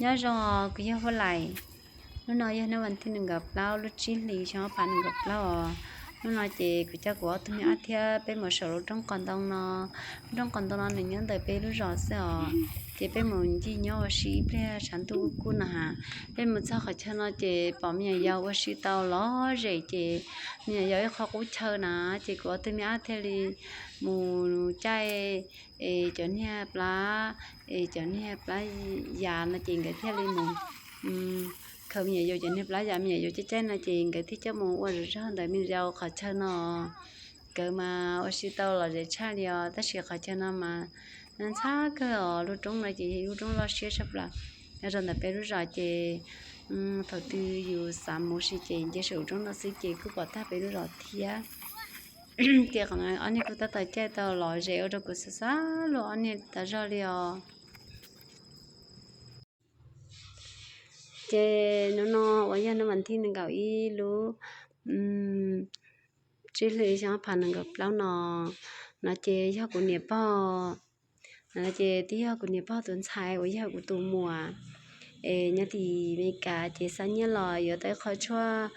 Nyob zoo, kuv yog Huab Lais. Hnub no yog hnub vas thib nees nkaum plaub lub tsib hlis xyoo ob phav nees nkaum plaub os. Hnub no ces kuv coj kuv ob tug me ab thiab peb mus saum lub roob qos ntoo no. Lub roob qos ntoo no nws nyob ntawm peb lub zos xwb os. Ces peb mus ncig nyob ua si ib pliag tshav ntuj kuj kub no ha. Peb mus txog qhov chaw no ces pom me nyuam yaus ua si tau lom zem ces me nyuam yaus ib qho qub chaw na, ces kuv ob tug me ab thiaj li mus caij es cov niag plab, es cov niag plab yas no ces nkawd thiaj li mus khaws me nyuam yaus cov niag plab yas me nyuam yaus caij caij no ces nkawd thiaj coj mus ua zog zog ntawm me nyuam yaus qhov chaw no. Nkawd mas ua si tau lom zem tshaj li os, tab sis qhov chaw no mas ntxhab kawg os. Lub roob no ces yog lub roob loj siab tshaj plaws. Nyob rau ntawm peb lub zos ces thaum twg yus xav mus ua si ces nce saum lub roob no xwb ces kuj pom tag peb lub zos thiab. Ces qhov no ob niag kuj tab tom caij tau lom zem ua rau kuv xav xav luag ob niag tas zog li os. Ces hnub no uas yog hnub vas thib nees nkaum ib lub tsib hlis xyoo ob phav nees nkaum plaub no, no ces yog kuv niam pog, no ces twb yog kuv niam pog tus ntxhais uas yog kuv tus muam es nyob tim Meskas ces xa nyiaj los yuav tau ib qho tshuaj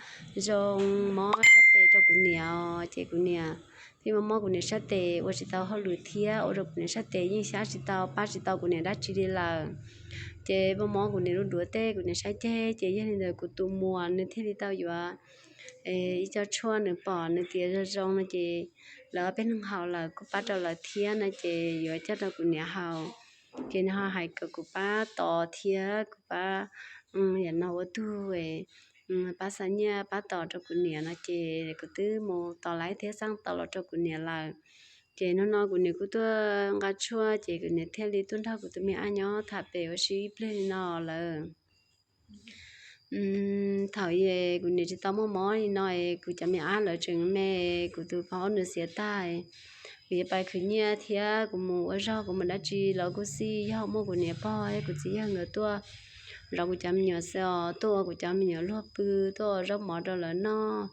zoo mob sab tes rau kuv niam os. Ces kuv niam thiaj mob mob kuv niam sab tes ua tsis tau hauj lwm thiab ua rau kuv niam sab tes yeej xyab tsis tau pab tsis tau kuv niam dab tsi li lawm. Ces mob mob kuv niam lub duav tej kuv niam sab ceg ces yog li ntawd kuv tus muam nws thiaj li tau yuav ib co tshuaj nws pom nws tias zoo zoo no ces lawv ob peb leeg haus lawm kuj pab rau lawv thiab no ces yuav coj rau kuv niam haus. Ces nws ho hais kom kuv pab tos thiab kuv pab yam no ua tug pab xa nyiaj pab tos rau kuv niam no ces kuv twb mus tos laib thiab xaj tos los rau kuv niam lawm. Ces hnub no kuv niam kuj tuaj nqa tshuaj ces kuv niam thiaj li tuaj nrog kuv tus me ab nyob tham pem ua si ib pliag li no lawm. Thaum kuv niam tsis tau muaj mob li no es kuv cov me ab lawv tseem me, kuv tus phauj nws xiam tag, kuv yuav pais khwv nyiaj thiab kuv mus ua zog kuv mus dab tsi los kuj xij yog muaj kuv niam pog thiab kuv txiv yawg nkawd tuaj zov kuv cov me nyuam xwb os, tuaj ua kuv cov me nyuam luag pw, tuaj ua zaub mov rau lawv noj.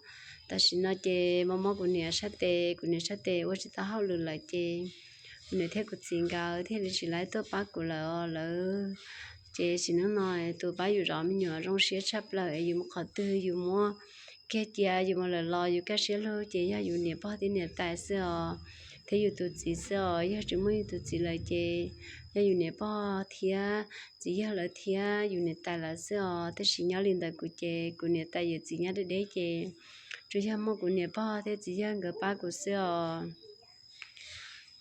Tam sim no ces mob mob kuv niam sab tes, kuv niam sab tes ua tsis tau hauj lwm lawm ces kuv niam thiab kuv txiv nkawd thiaj li tsis laib tuaj pab kuv lawm os lawv. Ces sim neej no tus pab yus zov me nyuam zoo siab tshaj plaws es yus mus qhov twg yus muab kiag cia yus mus lawm los yus kaj siab lug ces yog yus niam pog thiab niam tais xwb os, thiab yus tus txiv xwb os. Yog tsis muaj yus tus txiv lawm ces yog yus niam pog thiab txiv yawg lawv thiab yus niam tais lawv xwb os. Tab sis nyob li ntawd kuv ces kuv niam tais yawm txiv nyob deb deb ces tsuas yog muaj kuv niam pog thiab txiv yawg nkawd pab kuv xwb os.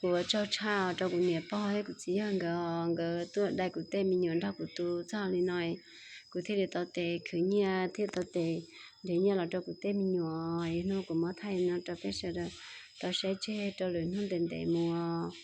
Kuv ua tsaug tshaj rau kuv niam pog thiab kuv txiv yawg nkawd, nkawd tuaj dai kuv tej me nyuam nrog kuv tu txog li no, kuv thiaj li tau tes khwv nyiaj thiaj tau tes nrhiav nyiaj los rau kuv tej me nyuam. Hnub kuv muab thaij no rau peb sawv daws tau saib tseg rau lwm hnub ntev ntev mus.